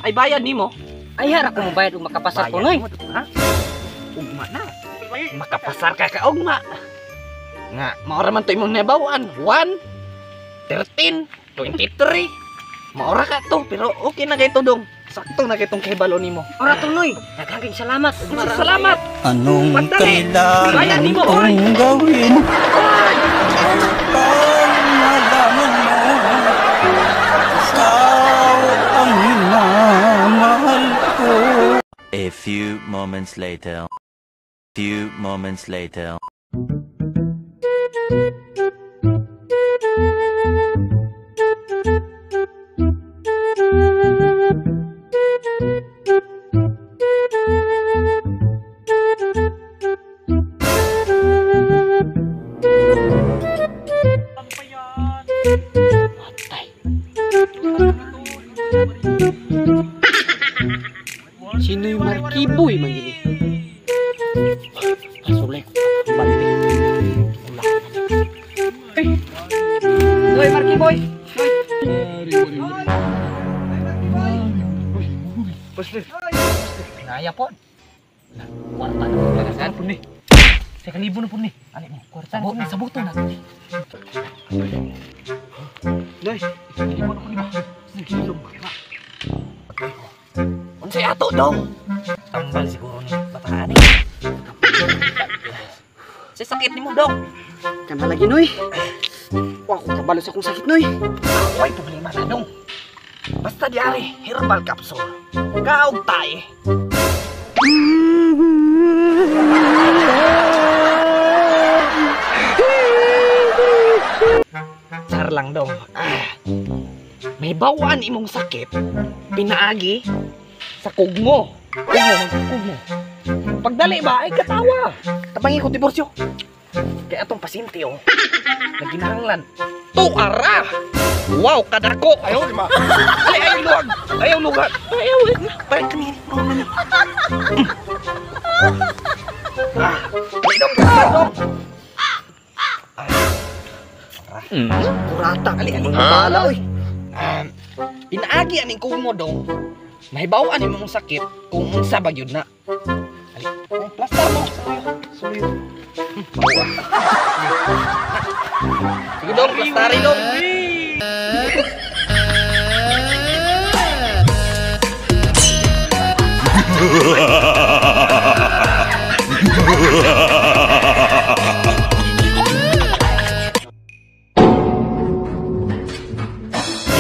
Ay bayad nimo. Ay hara ko mobayad ug makapasar ko noy. Ha? Ugma na. Makapasar ka ka ugma. Nga, maora man to imong nabawan. 1 13 23. Maora ka to, pero okay na kay to dong. Sakto na kay tong kahibalo nimo. Ora to noy. Daghang salamat. Salamat. Anong Pandali. Bayad kailangan nimo, oy. kong gawin upang malaman mo ikaw ang minamahal ko? A few moments later. Few moments later. Patay. Sino yung Markiboy man gini? Pasulay ko. Bante. Wala. Ay! Hoy, Markiboy! Naya po. Kwarta na po lagasan. Po ni. Sa kalibo na po ni. Ali mo, kwarta na po ni. Sabuto na. Day, kalibo na po ni ba? Silong. Unsay ato dong? Tambal siguro ni bataan ni. Sa sakit nimo dong. Kana lagi noy. Wa ko kabalo sa akong sakit noy. Way problema na dong. Basta diari herbal capsule. Kaog tae. Char lang dong. Ah. May bawaan imong sakit pinaagi sa kugmo. Kugmo, magkugmo. Pagdali ba ay katawa. Tabangi ko diborsyo. Kaya atong pasyente oh. Naginahanglan. Tuara. Wow, kadako. Ayaw di ba? Ay, ayaw luwag. Ayaw luwag. Ayaw. Parang kami. Ah, dong, dong. Kurata Ali, ali. Bala oy. Pinaagi aning kugmo dong. Mahibaw-an imong sakit kung unsa ba gyud na. Ali, ay, plaster mo. Suyo. Bawa. Sige dong, plastari dong.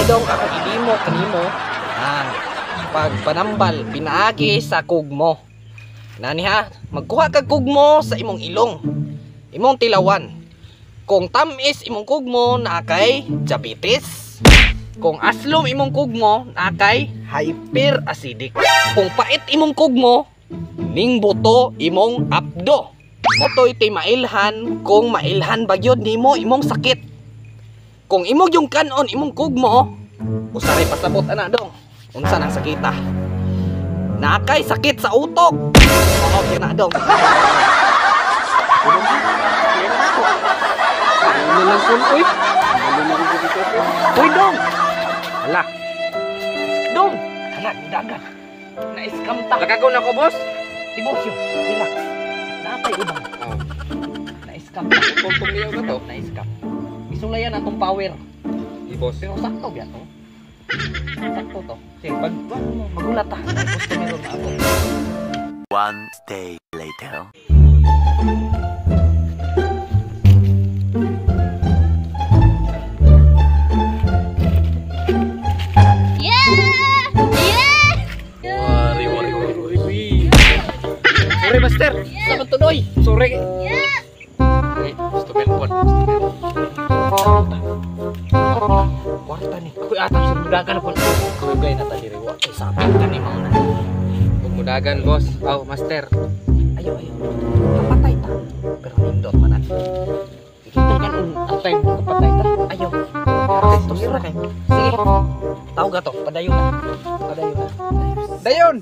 Dong, ako ilimo kanimo ang pagpanambal pinaagi sa kugmo. Nani ha, magkuha kag kugmo sa imong ilong, imong tilawan. Kung tamis imong kugmo naa kay diabetes. Kung aslom imong kugmo naa kay hyperacidic. Kung pait imong kugmo, ning buto imong abdo. Motoy ti mailhan kung mailhan bagyod nimo imong sakit. Kung imong yung kanon imong kugmo, usaray pasabot ana dong. Unsa nang sakita? Nakay sakit sa utok. Oo, okay na dong. Ano lang kun oy. Uy dong. Hala. Dong. Hala, dagan. Na-scam ta. Nakagaw na ko, boss. Tibosyo, relax. Napay ubang. Oh. Na-scam ta. Tuntong niyo na to. Na-scam. Isulayan atong power. Di, boss. Pero sakto ba to? Sakto to. Sige, pag magulat ta. Gusto meron na ako. One day later. Wari, wari, wari, wari. Sorry, master. Sa tuloy. Sorry. Yes. Gusto meron. Kwarta ni. Ako'y atap sa mudagan po. Ako'y gay na tadiri. Wa kay sapit ka ni mauna. Mudagan, boss. Aw, master. Ayo, ayo. Kapatay ta. Pero nindot man na. Ito kan ang time kapatay ta. Ayo. Tumira kay. Sige. Tawag to. Padayon na. Padayon na. Dayon.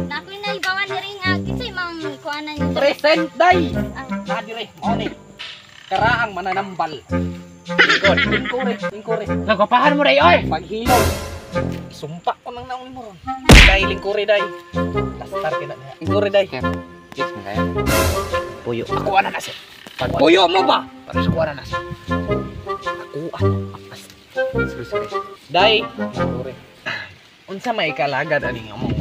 Nakoy na ibawan diri nga kinsay mang kuanan niyo. Present day. Nadire. Mao ni. Karaang mananambal. Lingkod. Lingkore. Lingkore. Nagpapahan mo day, oy. Paghilom. Sumpa ko nang naong mo ron. Day, lingkuri day. Lastar kina niya. Lingkuri day. Chicks mo kaya? Puyo. Ako ana na sir. Puyo mo ba? Para sa kuha na sir. Ako ano? Sorry, sorry. Day. Lingkuri. Unsa may kalagad ani nga mo?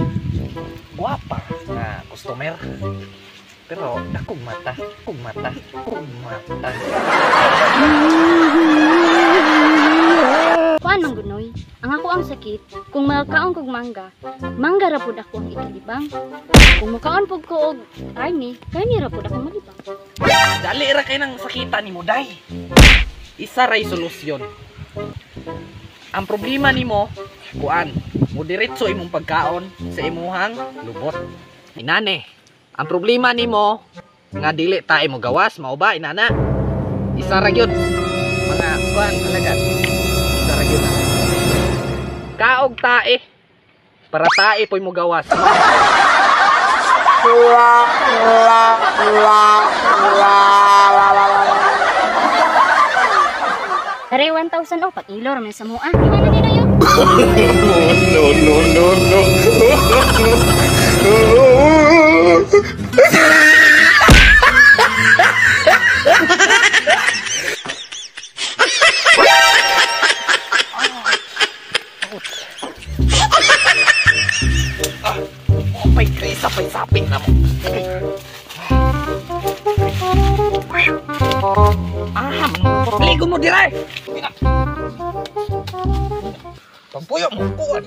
Guwapa nga customer. Pero dakong mata, kong mata, kong mata. Kuan man gunoy. Ang ako ang sakit, kung magkaon kog mangga, mangga ra pud ako ang ikalibang. Kung mukaon pud ko og karne, karne ra pud ako malibang. Dali ra kay nang sakita nimo, day. Isa ray solusyon. Ang problema nimo, kuan, mo diretso imong pagkaon sa imuhang lubot. Inane, ang problema nimo nga dili ta imo gawas, mao ba inana? Isa ra gyud mga kuan alagad. Isa ra gyud. Kaog tae para tae poy mo gawas. Tare 1,000 oh, pag-ilo ra man sa mua. Inana ni dayo. No, no, no, no. Pay krisa pay sapin na mo. Ah, ligo mo diray. Pampuyo mo kuan.